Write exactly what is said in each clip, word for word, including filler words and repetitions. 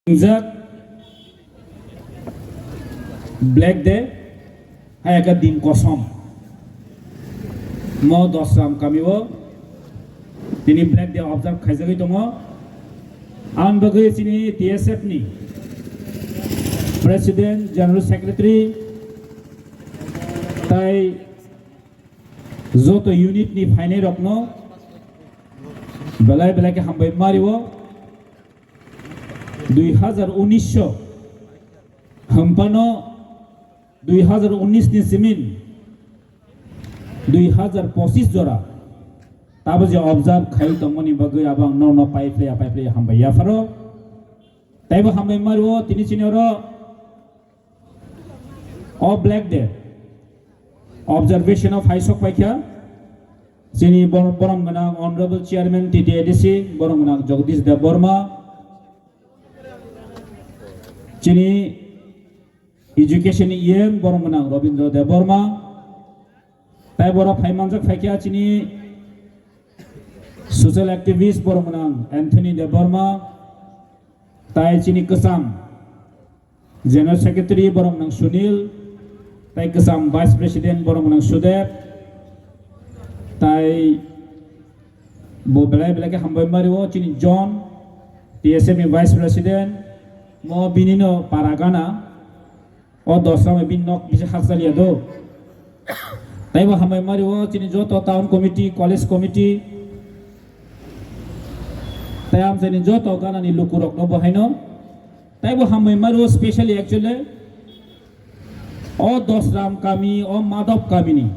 Wngjak Black Day, hai khe din kosom. Mo Dosram kami o tini Black Day observe khaijagwi tongo. Ang bagwi chini T S F ni President, General Secretary, tai joto unit ni phainai rokno belai belai khe hambai mario. Dui hazar unis o hwnphano dui hazar unis ni simin dui hazar pochis jora tabo je observe khai tongmani bagwi abo ang nono pai phlaiya, pai phlaiya hambai yapharo. Taibo hambai mario tini chini oro o Black Day observation o phai sok paikha chini bor-, borom gwnang Honorable Chairman T T A D C, borom gwnang Jagdish Debbarma, chini Education E M, borom gwnang Rabindra Debbarma, tai boro phai manjak phaikha chini social activist, borom gwnang Anthony Debbarma, tai chini kwcham General Secretary, borom gwnang Sunil, tai kwcham Vice President, borom gwnang Sudep, tai bo belai belai khe hambai mario chini John, T S F ni Vice President, mo binino para gana, o Dosram bini nok bisi hakchaliya do. Taibo hambai mario chini joto town committee, college committee, tai amchaini joto ganani lukurokno bo haino. Taibo hambai mario specially actually o Dosram kami, o Madhop kamini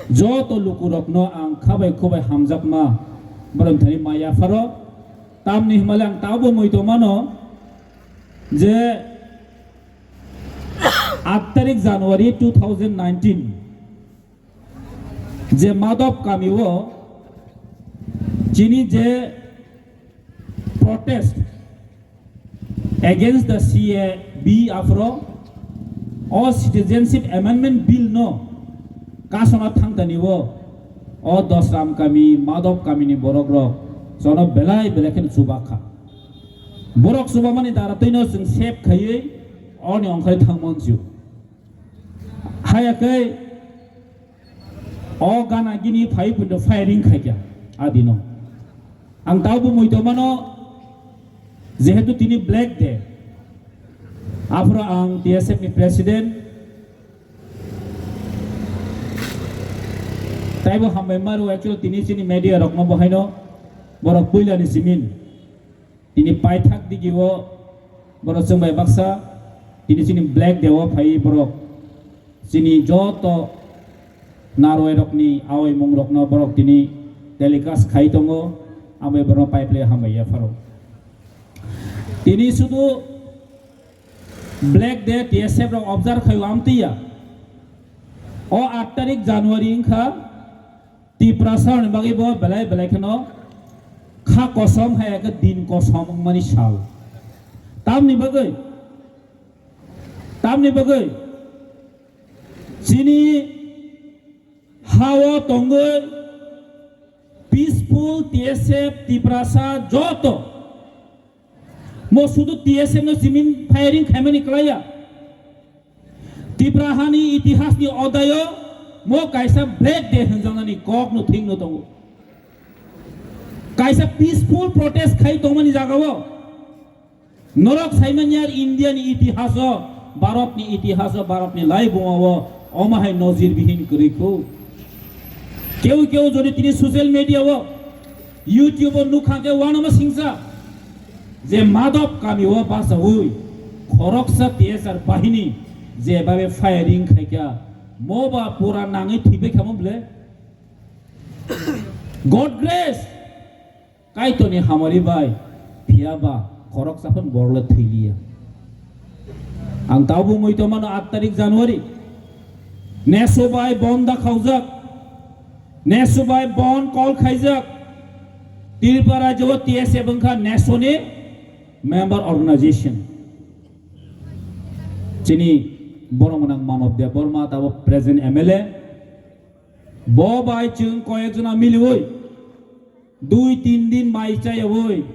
joto lukurokno ang khabai khubai hamjakma borok thani maya pharo. Tamni himale ang tabo muitu mano je aat tarik January two thousand nineteen je Madhop kami o chini je protest against the C A B afro o Citizenship Amendment Bill no kasona thangtani o, o Dosram kami, Madhop kami ni borok rok jono belai belai khe chubakha. Borok chubamani dara twi no chwng save khaiwi oni ongkhai thangmon chu. Haya khe o gana gini phai phundo firing khaikha adino. Ang tabo muitu mano jehetu tini Black Day. Aphro ang T S F ni president. Taibo hambai maru actually tini chini media rokno bo haino borok puila ni simin. Tini paithak digi o borok chwng bai baksa tini chini Black Day o phai borok chini joto narwai rokni awai mung rokno borok tini telecast khai tongo, ambai borok pai phlai hambai ya pharo. Tini sudu Black Day T S F rok observe khai amtiya. O aat tarik January wngkha Tiprasa ni bagwi bo belai belai kheno kha kosom hai khe din kosom wngmani sal. Tamni bagwi, tamni bagwi chini hao tongwi peaceful T S F Tiprasa joto mo sudu T S F no simin firing khaimani klaiya. Tipra hani itihas ni odayo mo kaisa Black Day hwnjaknani kok no thik no tongo. Kaisa peaceful protest khai tongmani jagao norok saimanya India ni itihaso, Bharat ni itihaso, Bharat ni laibungo omo hai nojir bihin kwrwi kho. Keu keu jodi tini social media o YouTube o nukha khe uanama singsa je Madhop kami o basaui khoroksa T S R bahini je babe firing khaikha mo ba pura nangwi thibekha mo ble. God grace, Kaitorni hamari bai phiya ba khoroksa phano borok le thwiliya. Ang tabo muitu mano aat tarik January neso bai bon da khaujak. Nesu bai bon call khaijak. Tripura rajyo T S F wngkha Nesu ni member organization. Chini borok mwnang Manob Debbarma tabo present M L A. Bo bai chwng koyek jona miliwi dui tin din mai chayawoi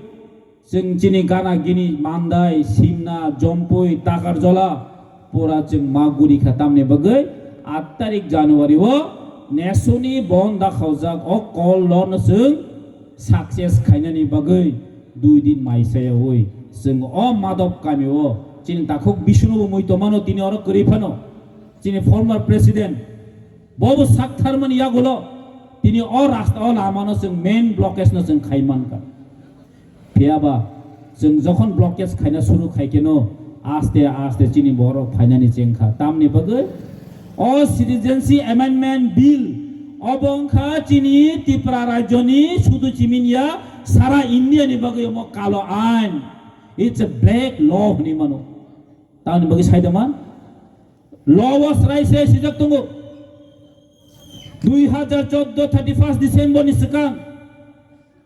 Chwng chini gana gini Mandai, Simna, Jompui, Takarjola pura chwng ma guri kha, tamni bagwi aat tarik January o nesuni bon dakhaujak o call no chwng success khainani bagwi dui din mai sayawi chwng o Madop kami o chini takhuk Bishnu bo mui tongmano, tini oro kwrwi phano chini former president bo bo sak tharmani yagulo tini o rasta o lama no chwng main blockage no chwng khai mankha. Phiyaba chwng jokhon blockage khaina suru khai keno aste aste chini borok phainani chengkha. Tamni bagwi o Citizenship Amendment Bill obo wngkha chini Tripura rajyoni sudu chimini ya, sara India ni bagwi omo kalo ain. It's a black law hwnwi mano. Tamni bagwi saidama law o srai se sijak tongo. Dui hajar chordo thirty first December ni swkang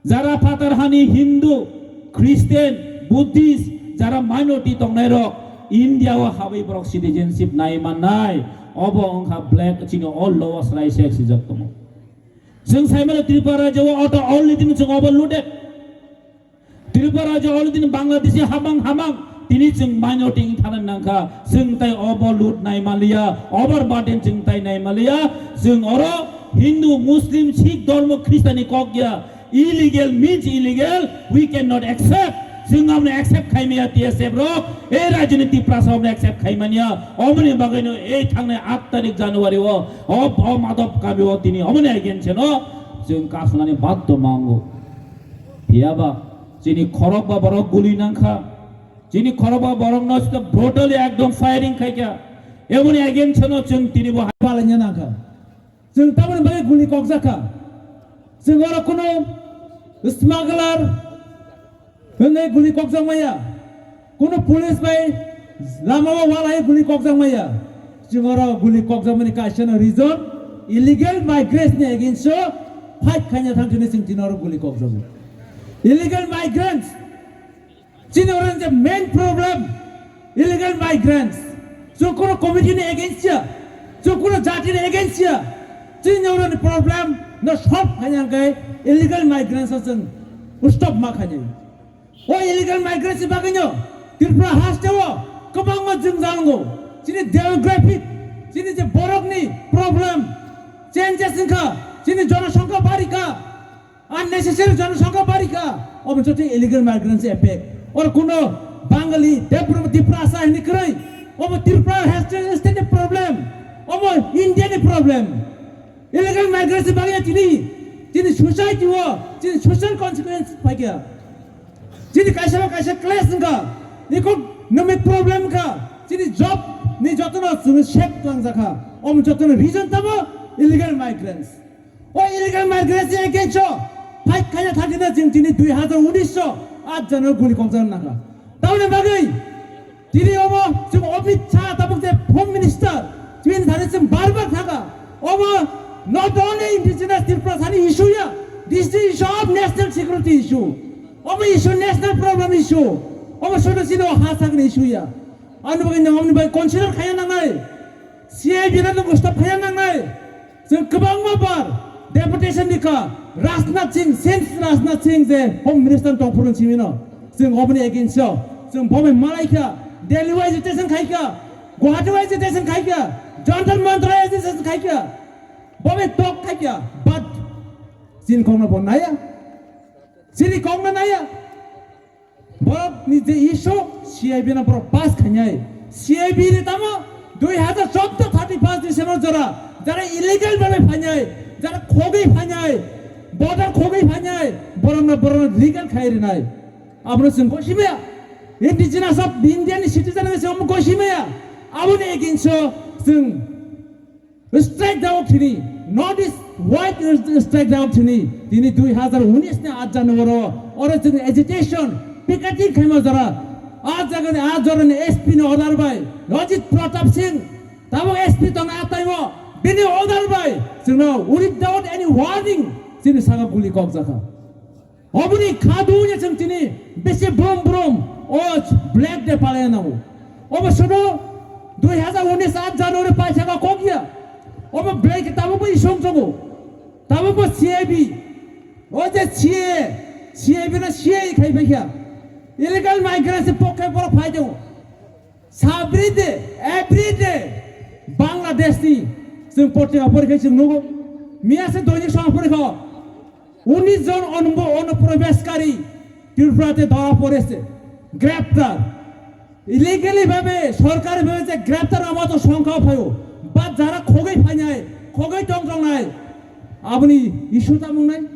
jara phatar hani Hindu, Christian, Buddhist, jara minority tongnai rok India o habai borok citizenship nai mannai, obo wngkha black chini all law o srai se sijak tongo. Chwng saimano Tripura rajyo o auto all nitini chwng overloaded. Tripura rajyo already Bangladeshi hamang hamang. Tini chwng minority wng thana nangkha. Chwng tai overload nai maliya, overburden chwng tai nai maliya. Chwng oro Hindu, Muslim, Sikh dhormo, Christian ni kok ya. Illegal means illegal. We cannot accept. Chwng amne accept khaimaya T S F rok. E rajyoni Tiprasa amne accept khaimaniya. Omoni bagwino e thangnai aat tarik January o. O, o Madop kami o tini omoni against no. Chwng kasunani baddo mango. Phiyaba chini khorokba borok guli nangkha, chini khorokba borokno sita brutally ekdom firing khaikha, eboni against no chwng tini bo hai palaina nangkha. Chwng tamoni bagwi guli kokjakha. Chwng oro kuno smuggler hwnwi guli kokjak maya. Kuno police bai lama o walai guli kokjak maya. Chwng oro guli kokjakmani kaisa no reason illegal migrants ni against o fight khaina thang chini chwng tini oro guli kokjago. Illegal migrants chini oro je main problem, illegal migrants. Chwng kuno community ni against ya, chwng kuno jati ni against ya. Chini oro ni problem no solve khaina hwnkhe illegal migrants o chwng stop ma khainai. O illegal migrants ni bagwino Tripura haste o kwbangma jwngjal wngo. Chini demographic, chini je borokni problem changes wngkha, chini jonosongkha barikha, unnecessary jonosongkha barikha, obo joto illegal migrants effect. Oro kuno Bangali, Debra-, Tiprasa hwnwi kwrwi, obo Tripura haste state ni problem, obo India ni problem. Illegal migrants ni bagwi chini, chini society o, chini social consequence phaikha. Chini kaisa ba kaisa clash wngkha, economic problem wngkha, chini job ni jotono chwngno sek twlangjakha, omo jotono reason tamo illegal migrants. O illegal migrants ni against o fight khaina thangkhe chwng chini dui hazar unis o aat jano guli kokjak nangkha. Tamoni bagwi tini omo chwng Amit Shah tabuk je Home Minister, chini thani chwng bar bar thangkha. Omo not only indigenous Tripura thani issue ya, this is issue of national security issue. Omo issue national problem issue. Omo sono sino ha sakni issue ya. Ani bagwi nang omni bai consider khaya nangnai. C I B no stop khaya nangnai. Chwng kwbangma bar deputation rikha Rajnath Singh, since Rajnath Singh je Home Minister tongphuru chimino. Chwng oboni against o. Chwng bobai malaikha, Delhi o agitation khaikha, Guwahati o agitation khaikha, Jantar Mantar o agitation khaikha. Bobai tok khaikha, but chini kokno bo naya. Chini kokno naya. Borok ni je issue C I B no borok pass khainai. C I B ni tamo dui hazar chordo thirty first December jora jara illegal bhabe phainai, jara khogwi phainai, border khogwi phainai, borokno, borokno legal khai rinai. Abono chwng gosimaya. Indigenous of India ni citizen ni chwng gosimaya. Aboni against o chwng strike down thini, North East wide strike down thini, tini dui hazar unis ni aat January oro chwng agitation, picketing khaima jora, a jaga ni, a jora ni S P ni order bai, Rajit Pratap Singh, tabuk S P tong a taimo, bini order bai, chwngno without any warning, chini saka guli kok jakha. Oboni khadu ya chwng tini bisi brum brum o Black Day palai nango. Obo sono dui hazar unis aat January paisa ka kok ya. Obo Black Day tabuk bo isong chogo. Tabuk bo C I B. O je C A, C I B na C I A khai bai kha. Illegal migrants ni pokhe borok phai tongo. Sabri de, every day Bangladesh ni chwng potrika porikha chwng nugo. Miya se doinik sama porikha. Unis jon onbo-, onuprobeshkari Tripura te dhora poreche. Greptar. Illegally bhabe, sorkari bhabe je greptar ama to songkha phaio. Ba jara khogoi phainai, khogoi tong tongnai. Aboni issue ta mungnai.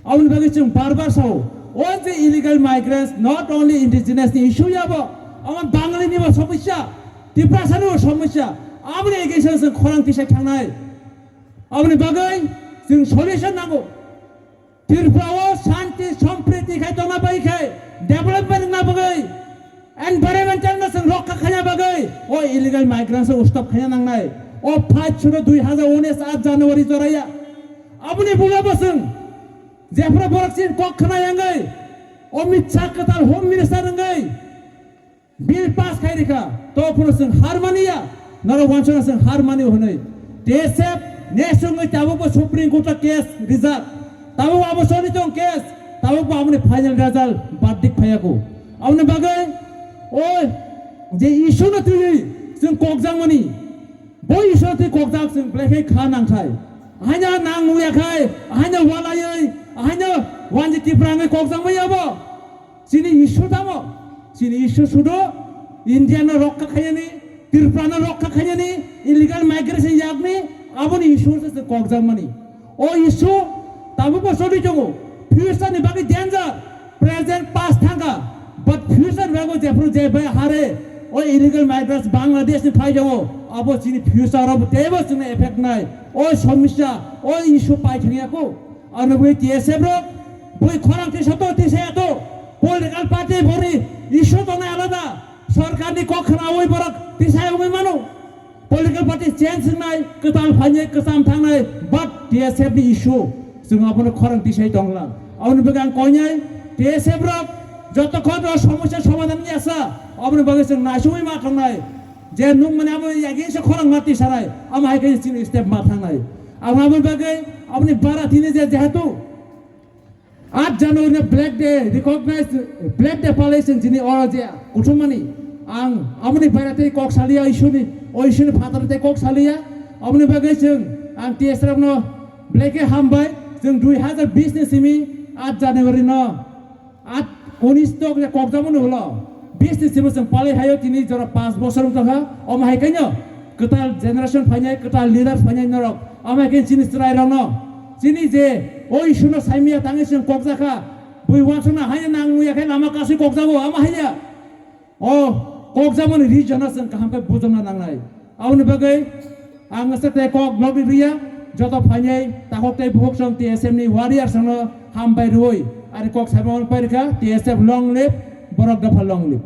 Aboni bagwi chwng bar bar sao, o je illegal migrants, not only indigenous ni issue ya bo, omo Bangali ni bo somosya, Tiprasa ni bo somosya, aboni against o chwng khorang tisai thangnai. Aboni bagwi chwng solution nango. Tripura o shanti sompriti khai tongna bagwi khai, development wngna bagwi, environmental no chwng rokha khaina bagwi o illegal migrants o stop khaina nangnai. O fight suru dui hazar unis aat January joraya. Aboni buga bo chwng jephru borok chini kok khna yangwi Amit Shah kwtal Home Minister wngwi bill pass khai rikha, to phuru chwng har mani ya, norok wansukna chwng har mani hwnwi. T S F nesungwi tabukbo Supreme Court o case rijak, tabukbo abo choli tong case, tabukbo aboni final result verdict phaiyaku. Aboni bagwi o je issue no twiwi chwng kokjakmani, bo issue no twi kokjak chwng belai khe kha nangthai. Ahaino nang nungya khai, ahaino walaiwi, ahaino wanji Tipra wngwi kokjakmani abo. Chini issue tamo? Chini issue sudo India no rokha khainani, Tripura no rokha khainani, illegal migration yakni, aboni issue se kokjakmani. O issue tabukbo choli tongo. Future ni bagwi danger, present past thangkha, but future ni bagwi jephru je bai hare o illegal migrants Bangladesh ni phai tongo, abo chini future o teibo chwngno effect nai. O somosya, o issue pai thangya ko. Ano bui T S F rok, bui khorang tisa to, tisa ya to. Political party bori issue tongnai alada. Sorkar ni kok khnaui borok tisa ya umi mano. Political party change wngnai, kwtal phainai, kwcham thangnai, but T S F ni issue. Chwng abono khorang tisai tongla. Aboni bagwi ang koinai T S F rok jotokhon rok somosya somadhan ya sa, aboni bagwi chwng naisingwi ma tongnai. Je nukmani abo against khorang ma tisanai, amo hai khe chini step ma thangnai. Abo aboni bagwi aboni bara tini je jehetu Aat January no Black Day recognize, Black Day palai chwng chini oro je kuthumani. Ang aboni baira tei kok saliya, isuni, o isuni phataro tei kok saliya. Aboni bagwi chwng ang T S F no belai khe hambai. Chwng dui hazar bish ni simi aat January no aat unis tok je kokjamani ulo bish ni simi chwng palai hayo, tini jora panch bosor wng tongkha. Omo hai khaino kwtal generation phainai, kwtal leaders phainai norok. Omo hai khe chini chwrairokno, chini je o issue no saimaya tangwi chwng kokjakha, bui uansukna haino nang nuya khe lama kasui kokjago, omo haiya. O kokjamani reason no chwng kaham khe bujokna nangnai. Aboni bagwi ang aswk tei kok lobwi rwya, joto phainai takhuk tei bukhuk song T S F ni warriors no hambai rwui ani kok saimano pairikha, T S F long live, borok dopha long live.